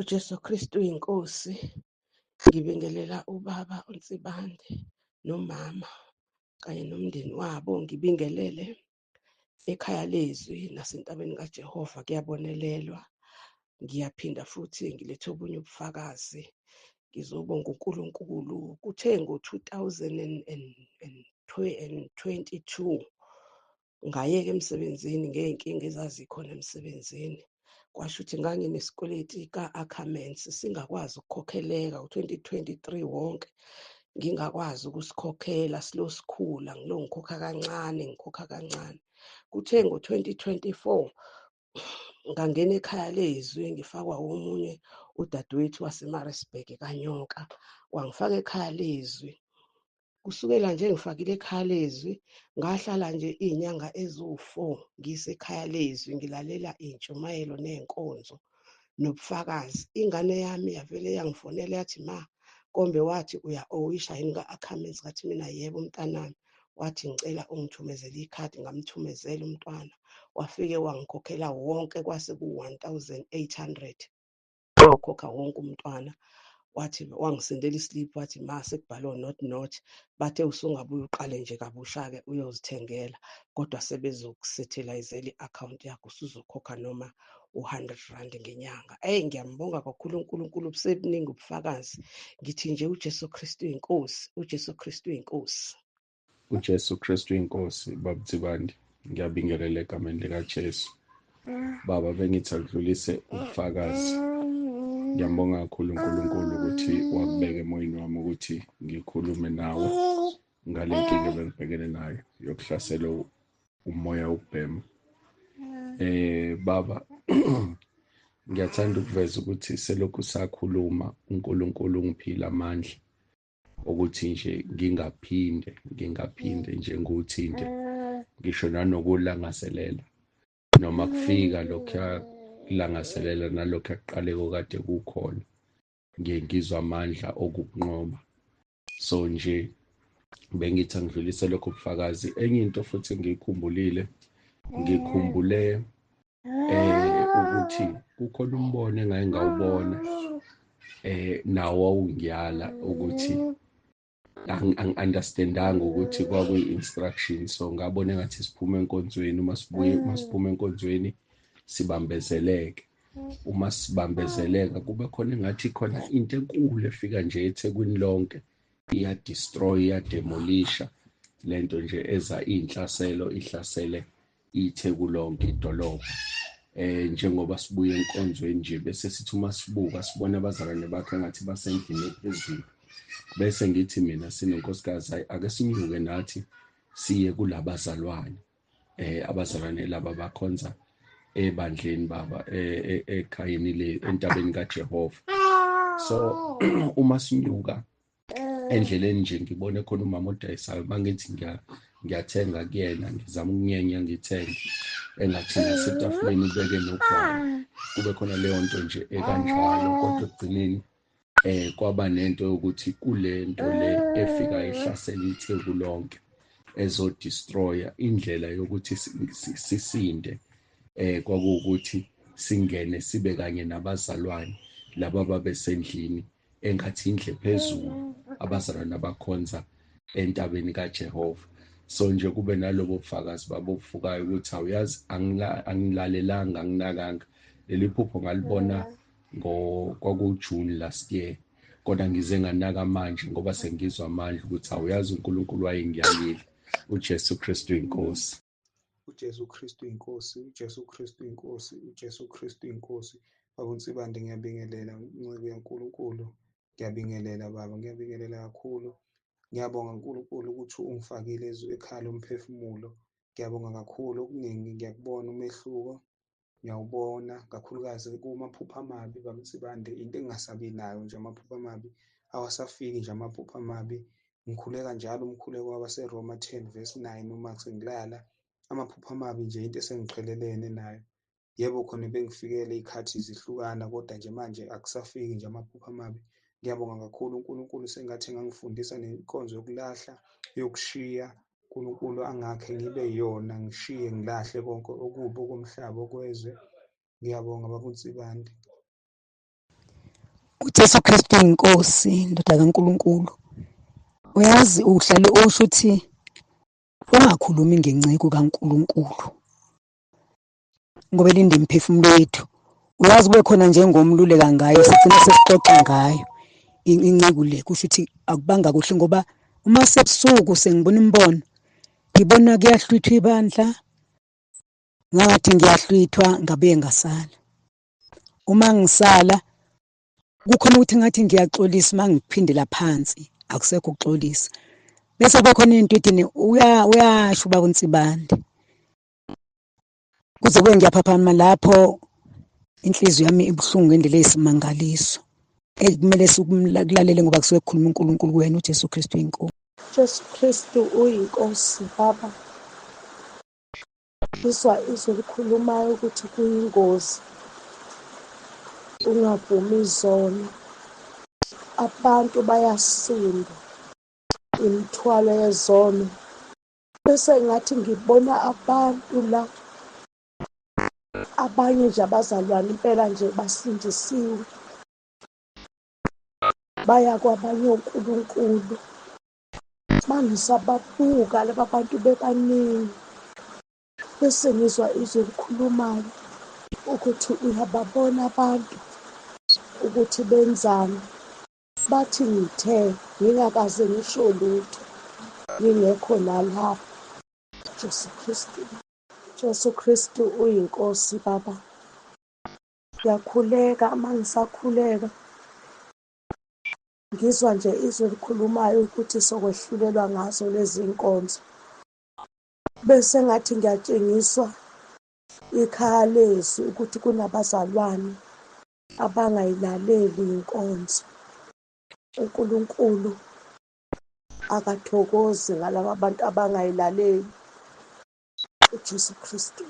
UJesu Kristu uyinkosi. Ngibingelela ubaba uNsibande nomama kanye nomndeni wabo. Ngibingelele ekhaya lezwi nasentabeni kaJehova kuyabonelelwa. Ngiyaphinda futhi ngilethe obunye ubufakazi. Ngizobonga uNkulunkulu. Kuthe ngo-2022 ngayeka emsebenzini ngey'nkinga ezazikhona emsebenzini. Kwasho ukuthi nganginesikweleti ka-Ackermans singakwazi ukukhokheleka u-2023 wonke, ngingakwazi ukusikhokhela, silo sikhula, ngilo ngikhokha kancane, ngikhokha kancane. Kuthe ngo-2024 ngangena ekhaya lezwi, ngifakwa omunye udadewethu waseMaritzburg kaNyoka, wangifaka ekhaya lezwi. Kusukela nje ngifakile ekhaya lezwi, ngahlala nje iy'nyanga eziwu-4 ngisekhaya lezwi, ngilalela iy'ntshumayelo ney'nkonzo nobufakazi. Ingane yami yavele yangifonela yathi, ma, Kombe wathi uya-owisha yini ka-Ackermans? Ngathi mina yebo mntanami. Wathi ngicela ungithumezele ikhadi, ngamthumezela umntwana. Wafike wangikhokhela wonke, kwase ku-1800 wakhokha wonke umntwana. Wathi wangisendela islip, wathi ma sekubhalwe not not, bathe usungabuye uqale nje kabusha-ke uyozithengela, kodwa sebezokusethelayizela i-akhawunti yakho, usuzokhokha noma u-100 rand ngenyanga. Eyi, ngiyambonga kakhulu uNkulunkulu, busebuningi ubufakazi. Ngithi nje uJesu Kristu uyinkosi, uJesu Kristu uyinkosi. UJesu Kristu inkosi. Baba Nsibande, ngiyabingelela egameni likaJesu. Baba, bengithi akudlulise ubufakazi. Ngiyambonga kakhulu uNkulunkulu ukuthi wakubeka emoyeni wami ukuthi ngikhulume nawe ngale nkinga ebengibhekene nayo yokuhlasela umoya wokubhema. Baba, ngiyathanda ukuveza ukuthi selokhu sakhuluma uNkulunkulu ungiphila amandla ukuthi nje ngingaphinde nje ngiwuthinte, ngisho nanokulangazelela noma kufika lokhu kulangazelela nalokhu akuqaleko kade kukhona, ngiye ngizwa amandla okukunqoba. So nje bengithi angidlulise lokho bufakazi. Enye into futhi engiyikhumbulile, ngikhumbule ukuthi kukhona umbono engake ngawubona, nawo wawungiyala ukuthi angi-understandanga ukuthi kwakuyi-instruction. So ngabona engathi siphume enkonzweni, uma sibuye, uma siphuma enkonzweni sibambezeleke, uma sibambezeleka kube khona engathi khona into enkulu efika nje eThekwini lonke, iya-destroy, iyademolisha lento nje, eza iy'nhlaselo ihlasele iTheku lonke idolobha. Njengoba sibuye enkonzweni nje, bese sithi uma sibuka sibona abazalwane bakhe engathi basendlini ephezulu, bese ngithi mina sinonkosikazi, hayi ake sinyuke nathi siye kulabazalwane, abazalwane laba bakhonza ebandleni baba, ekhayeni le entabeni kaJehova. So uma sinyuka endleleni nje ngibone khona umama odayisayo, mangithi ngiyathenga kuyena, ngizama ukunyenya ngithenge, engathi nasetafuleni ubeke nogwayi, kube khona leyo nto nje ekanjalo. Kodwa ekugcineni kwaba nento yokuthi kulento le efika ihlasela iTheku lonke ezodestroya, indlela yokuthi sisinde kwakuwukuthi singene sibe kanye nabazalwane laba babesendlini engathi indle phezulu, abazalwane abakhonza entabeni kaJehova. So nje kube nalobo bufakazi babobufukayo ukuthi awuyazi, angilalelanga, anginakanga leli phupho, ngalibona kwaku-June last year, kodwa ngize nganaka manje ngoba sengizwa amandla ukuthi awuyazi uNkulunkulu wayengiyalile. uJesu Kristu inkosi. UJesu Kristu inkosi, uJesu Kristu inkosi, uJesu Kristu inkosi. Baba uNsibande, ngiyabingelela nceku yaNkulunkulu, ngiyabingelela baba, ngiyabingelela kakhulu. Ngiyabonga uNkulunkulu ukuthi ungifakile ekhaya lomphefumulo. Ngiyabonga kakhulu, okuningi ngiyakubona umehluko, ngiyawubona kakhulukazi kumaphupho amabi baba uNsibande, into engingasabi nayo nje amaphupho amabi, awasafiki nje amaphupho amabi. Ngikhuleka njalo umkhuleko wabaseRoma 10 verse 9 uma sengilala, amaphupho amabi nje into esengiqhelelene nayo. Yebo khona bengifikele iy'khathi zihlukana, kodwa nje manje akusafiki nje amaphupho amabi. Ngiyabonga kakhulu uNkulunkulu, sengathi engangifundisa nenkonzo yokulahla, yokushiya. uNkulunkulu angakhe ngibe yona, ngishiye ngilahle konke okubi okomhlaba okwezwe. Ngiyabonga baba uNsibande. UJesu Kristu inkosi, ndoda kaNkulunkulu. Uyazi uhlale usho ukuthi ungakhulumi ngenceko kaNkulunkulu ngoba elinde imiphefumulo yethu. Uyazi kube khona njengomluleka ngayo, sigcina sesixoxa ngayo inceku le, kusho ukuthi akubanga kuhle ngoba uma sebusuku sengibona imibono, ngibona kuyahlwithwa ibandla, ngathi ngiyahlwithwa ngabuye ngasala. Uma ngisala kukhona ukuthi ngathi ngiyaxolisa, uma ngiphindela phansi akusekho ukuxolisa. Bese kuba khona into ethi uyasho ubaba uNsibande, kuze kube ngiyaphaphama lapho inhliziyo yami ibuhlungu ngendlela eyisimangaliso. Ekumele sikulalele ngoba kusuke kukhuluma uNkulunkulu kuwena, uJesu Kristu inkosi. Jesu Kristu uyinkosi baba. Ngizwa izwi elikhulumayo ukuthi kuyingozi ungavumi izono. Abantu bayasindwa imithwalo yezono. Bese ngathi ngibona abantu la, abanye nje abazalwane impela nje basindisiwe, baya kwabanye onkulunkulu. Mangisababuka laba bantu bebaningi, bese ngizwa izwi elikhulumayo ukuthi uyababona abantu ukuthi benzani. Bathi ngithe ngingakaze ngisho lutho, ngingekho nalapha. Jesu Kristu, Jesu Kristu uyinkosi baba. Ngiyakhuleka, uma ngisakhuleka ngizwa nje izwi elikhulumayo ukuthi sokwehlulelwa ngazo lezi nkonzo. Bese ngathi ngiyatshengiswa ikhaya lezwi ukuthi kunabazalwane abangayilaleli inkonzo. uNkulunkulu akathokozi ngalaba bantu abangayilaleli. uJesu Kristu.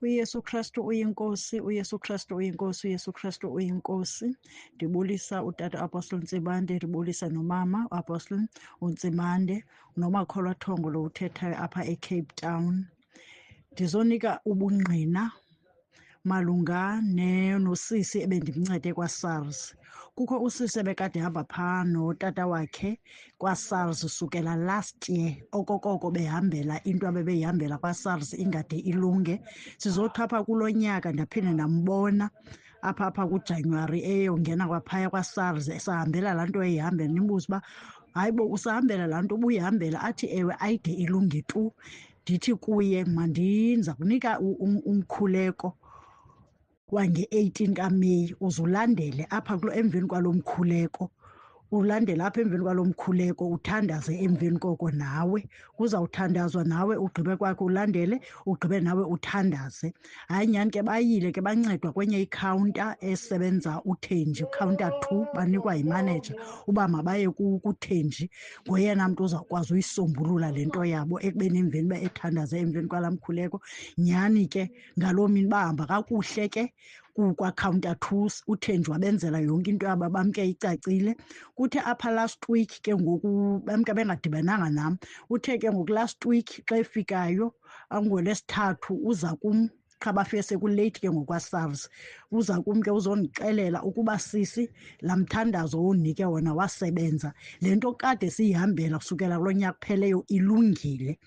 UYesu Kristu uyinkosi, uYesu Kristu uyinkosi, uYesu Kristu uyinkosi. Ndibulisa utata Apostle Ntsibande, ndibulisa nomama Apostle uNtsimande, nomakholwa Thongo lo uthethayo apha eCape Town. Ndizonika ubungqina malunga nosisi ebendimncede kwaSARS. Kukho usisi ebekade ehamba phaa notata wakhe kwaSARS sukela last year, okokoko behambela into abebeyihambela kwaSARS ingade ilunge. Sizothi apha kulo nyaka ndaphinde ndambona apha kuJanuwari eyongena kwaphaya kwaSARS, esahambela laa nto eyihambela. Ndimbuze uba hayi bo, usahambela laa nto ubuyihambela? Athi ewe, ayide ilunge tu. Ndithi kuye mandiza kunika umkhuleko wange-18 kaMeyi, uzulandele apha kulo emveni kwalo mkhuleko, ulandele apha emveni kwalo mkhuleko, uthandaze emveni koko nawe. Kuzawuthandazwa nawe, ugqibe kwakho ulandele, ugqibe nawe uthandaze. Hayi nyhani ke bayile ke, bancedwa kwenye ikhawunta esebenza uThenji, counter 2, banikwa yimaneja uba mabaye kuThenji, ngoyena mntu uzawukwazi uyisombulula le nto yabo ekubeni emveni uba ethandaze emveni kwalaa mkhuleko. Nyhani ke ngaloo mini bahamba kakuhle ke kwa-counter 2, uThenji wabenzela yonke into yabo, bamke icacile. Kuthe apha last week ke ngoku bamke bengadibananga nam. Uthe ke ngoku last week xa efikayo angolwesithathu uza kum, qha bafike sekuleythi ke ngokwaSARS, uza kum ke uzondixelela ukuba sisi laa mthandazo wondinike wona wasebenza, le nto kade siyihambela kusukela kulo nyaka kupheleyo ilungile,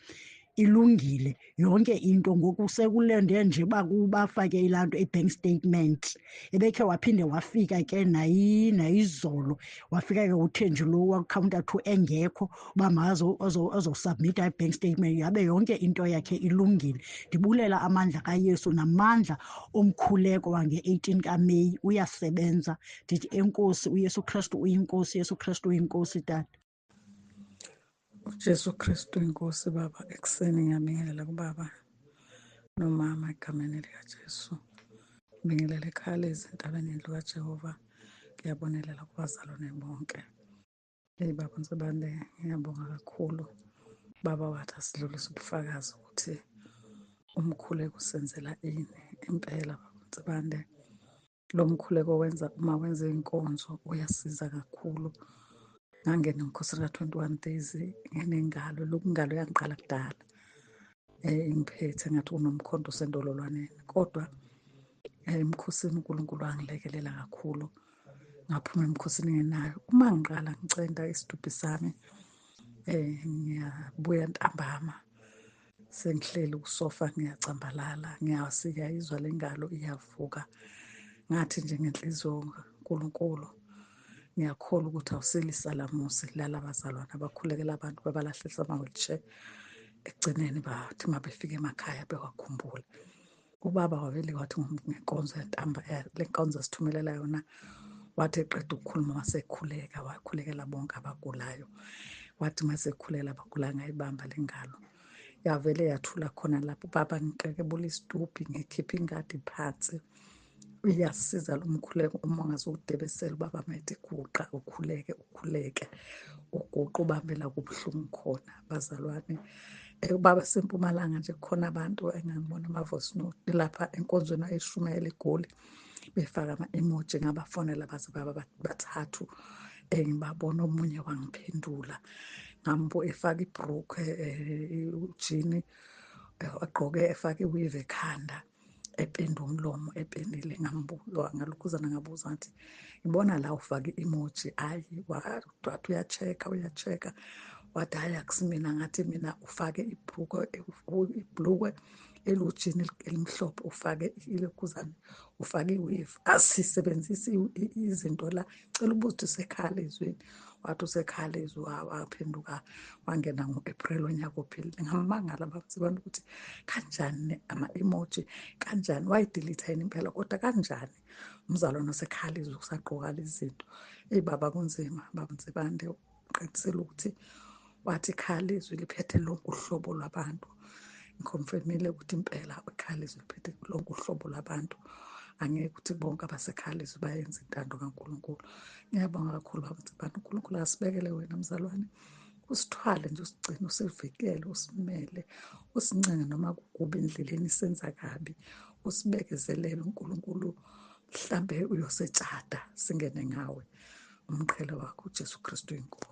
ilungile yonke into. Ngoku sekulende nje uba bafake ilaa nto i-bank statement. Ebekhe waphinde wafika ke nayizolo, wafika ke uThenji lo wa-counter 2 engekho uba azosubmita i-bank statement, yabe yonke into yakhe ilungile. Ndibulela amandla kaYesu namandla omkhuleko wange-18 kaMeyi, uyasebenza. Ndithi enkosi, uYesu Kristu uyinkosi, uYesu Kristu uyinkosi tata. uJesu Kristu inkosi baba. Ekuseni ngiyabingelela kubaba nomama egameni likaJesu. Ngibingelela ekhaya lezintabeni endlu kaJehova. Ngiyabonelela kubazalwane bonke. Hey baba Ntsibande, ngiyabonga kakhulu. Baba wathi asidlulise ubufakazi ukuthi umkhuleko usenzela ini. Impela baba Ntsibande, lo mkhuleko wenza uma wenza inkonzo uyasiza kakhulu. Ngangena emkhosini ka-21 days nginengalo, lokhu ingalo yangiqala kudala ingiphethe ngathi kunomkhonto osendololwaneni, kodwa emkhosini uNkulunkulu wangilekelela kakhulu. Ngaphuma emkhosini ngenayo. Uma ngiqala ngicenda isidubhi sami, ngiyabuya ntambama sengihleli kusofa ngiyacambalala, ngiyayizwa le ngalo iyavuka. Ngathi nje ngenhliziyo, uNkulunkulu, ngiyakholwa ukuthi awuselisalamusi lala bazalwane abakhulekela abantu babalahlisa ama-wheelchair, ekugcineni bathi uma befika emakhaya bewakhumbule. Ubaba wavele wathi ngenkonzo yantamba, le nkonzo asithumelela yona, wathi eqeda ukukhuluma wasekhuleka, wakhulekela bonke abagulayo. Wathi masekhulekela abagulayo, ngayibamba le ngalo, yavele yathula khona lapho. Baba, ngikekebula isitubhi, ngikhipha ingadi phansi. Uyasiza lo mkhuleko uma ungazudebesela. Ubaba methi guqa ukhuleke, ukhuleke uguqa ubambe la kubuhlungu khona. Bazalwane, ubaba sempumalanga nje, kukhona abantu engangibona ama-voice note lapha enkonzweni ayishumayela eGoli, befaka ama-emoji. Ngabafonela baze baba bathathu engibabona, omunye wangiphendula, ngambo efaka ibhrukwe, ujini agqoke, efake i-weave ekhanda, ependa umlomo, ependile. Ngambuza ngalokhuzana, ngabuza ngathi, ngibona la ufake i-emoji. Ayi, wathi uya-check-a, uya-check-a, wathi hhayi, akusimina. Ngathi mina ufake ibhlukwe, ibhlukwe elujini elimhlophe, ufake ilokhuzana, ufake i-weave, asisebenzisi izinto la. Cela ubuze ukuthi usekhala ezweni. Wathi usekhala izwi, waphenduka wangena ngo-April onyaka ophelile. Ngamangala abantu ukuthi kanjani ama-emoji, kanjani wayi-delete-a yini impela, kodwa kanjani umzalwane osekhala izwi usagqoka lezi zinto? Eyi baba, kunzima baba Nsibande. Uqinisile ukuthi wathi ikhala izwi liphethe lonke uhlobo lwabantu. Ngi-confirm-ile ukuthi impela ikhala izwi liphethe lonke uhlobo lwabantu. Angeke ukuthi bonke abasekhala izwi bayenza intando kaNkulunkulu. Ngiyabonga kakhulu baba Nsibande. uNkulunkulu asibekele wena mzalwane, usithwale nje, usigcine, usivikele, usimele, usincenge noma kukubi endleleni senza kabi, usibekezelele. uNkulunkulu mhlambe uyosetshata singene ngawe umqhele wakho uJesu Kristu inkosi.